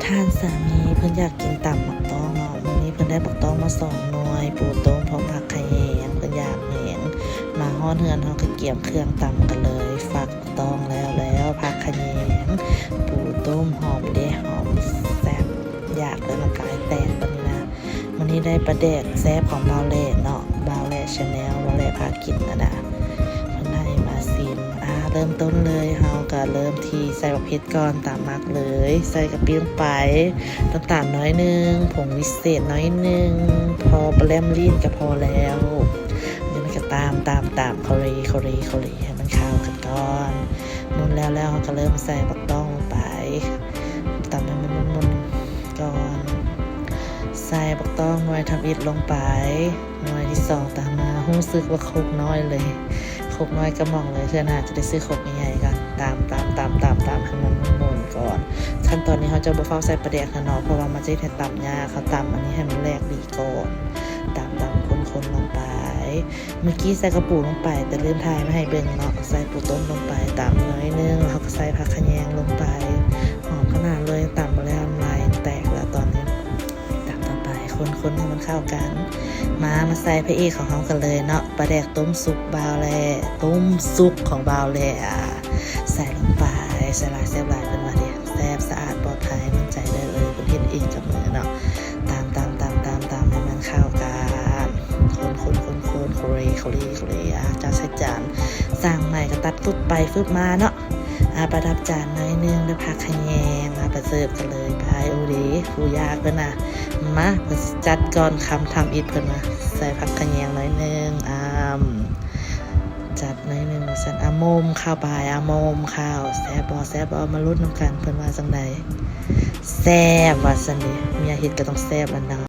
ທ່ານສາມີເພິ່ນຢາກກິນຕຳໝາກຕ້ອງເນາະ, ມື້ນີ້ເພິ່ນໄດ້ໝາກຕ້ອງມາສອງໜ່ວຍ, ປູຕົ້ມພ້ອມຜັກຂະແຍງ, ເພິ່ນຢາກແຮງ. ມາຮອດເຮືອນເຮົາກໍກຽມເຄື່ອງຕຳກັນເລີຍ, ຟັກໝາກຕ້ອງແລ້ວແລ້ວ, ຜັກຂະແຍງ, ປູຕົ້ມ ຫອມເດະ ຫອມແຊບ, ຢາກເລີຍ ນ້ຳລາຍແຕກບັດນີ້ນະ. ມື້ນີ້ໄດ້ປາແດກແຊບຂອງບ່າວແຫຼະເນາະ, ບ່າວແຫຼະ Channel, ບ່າວແຫຼະພາກິນຫັ້ນນະ, ເພິ່ນໃຫ້ມາຊີມ. ອ່າ ເລີ່ມຕົ້ນເລີຍ, ເຮົາກໍເລີ່ມທີ່ໃສ່ບັກເຜັດກ່ອນ, ຕາມໝາກເລີຍ, ໃສ່ກະປິລົງໄປ, ນ້ຳຕານໜ້ອຍໜຶ່ງ, ຜົງວິເສດໜ້ອຍໜຶ່ງ, ພໍປະແລັມລີ້ນກໍພໍແລ້ວ. ຈາກນັ້ນກໍຕຳ ຕຳ ຕຳ ເຂົ້າເລ ເຂົ້າເລ ເຂົ້າເລ ໃຫ້ມັນເຂົ້າກັນກ່ອນ. ໝຸ່ນແລ້ວແລ້ວ ເຮົາກໍເລີ່ມໃສ່ບັກຕ້ອງລົງໄປ, ຕຳໃຫ້ມັນໝຸ່ນໆກ່ອນ. ໃສ່ບັກຕ້ອງໜ່ວຍທຳອິດລົງໄປ, ໜ່ວຍທີສອງຕາມມາ. ຮູ້ສຶກວ່າຄົກນ້ອຍເລີຍ, ຄົກນ້ອຍກະໝ່ອງເລີຍ, ເທື່ອໜ້າຈະໄດ້ຊື້ຄົກໃຫຍ່ໆກ່ອນ. ຕຳ ຕຳ ຕຳ ຕຳ ຕຳໃຫ້ມັນໝຸ່ນໆກ່ອນ. ຂັ້ນຕອນນີ້ເຮົາຈະບໍ່ຟ້າວໃສ່ປາແດກນະເນາະ, ເພາະວ່າມັນຈະເຮັດໃຫ້ຕຳຍາກ, ເຮົາຕຳອັນນີ້ໃຫ້ມັນແຫຼກດີກ່ອນ. ຕຳ ຕຳ ຄົນໆລົງໄປ. ເມື່ອກີ້ໃສ່ກະປູລົງໄປ ແຕ່ລືມຖ່າຍມາໃຫ້ເບິ່ງເນາະ. ໃສ່ປູຕົ້ມລົງໄປ ຕຳໜ້ອຍໜຶ່ງ, ແລ້ວເຮົາກໍໃສ່ຜັກຂະແຍງລົງໄປ. ຫອມຂະໜາດເລີຍ, ຕຳບໍ່ແລ້ວນ້ຳລາຍແຕກແລ້ວຕອນນີ້. ຕຳຕໍ່ໄປ, ຄົນໆໃຫ້ມັນເຂົ້າກັນ. ມາ ມາໃສ່ພະເອກຂອງເຮົາກັນເລີຍເນາະ, ປາແດກຕົ້ມສຸກບ່າວແຫຼະ, ຕົ້ມສຸກຂອງບ່າວແຫຼະ ອ່າ ໃສ່ລົງໄປ. ໃສ່ຫຼາຍແຊບຫຼາຍ ເພິ່ນວ່າເດ, ແຊບ ສະອາດ ປອດໄພ, ໝັ້ນໃຈໄດ້ເລີຍ, ເພິ່ນເຮັດເອງກັບມືເນາະ. ຕຳ ຕຳ ຕຳ ຕຳ ຕຳໃຫ້ມັນເຂົ້າກັນ. ຄົນໆໆໆ ໂຄເລ ໂຄເລ ໂຄເລ. ອ່າ ຈານໃສ່ຈານ, ສ້າງໃໝ່ກໍຕັດຟຶບໄປຟຶບມາເນາະ. ອ່າ ປະດັບຈານໜ້ອຍໜຶ່ງດ້ວຍຜັກຂະແຍງ. ມາ ໄປເສີບກັນເລີຍ. ໄປ ໂອເລ ຜູ້ຢາກເພິ່ນນະ. ມາ ເພິ່ນຈັດກ່ອນຄຳທຳອິດ ເພິ່ນວ່າ. ໃສ່ຜັກຂະແຍງໜ້ອຍໜຶ່ງ. ອາມ ຈັດໜ້ອຍໜຶ່ງວ່າຊັ້ນ. ອາ ໝົມເຂົ້າໄປ, ອາ ໝົມເຂົ້າ. ແຊບບໍ່ ແຊບບໍ່? ມາລຸ້ນນຳກັນ ເພິ່ນວ່າຈັ່ງໃດ. ແຊບວ່າຊັ້ນເດ, ເມຍເຮັດກໍຕ້ອງແຊບລະເນາະ.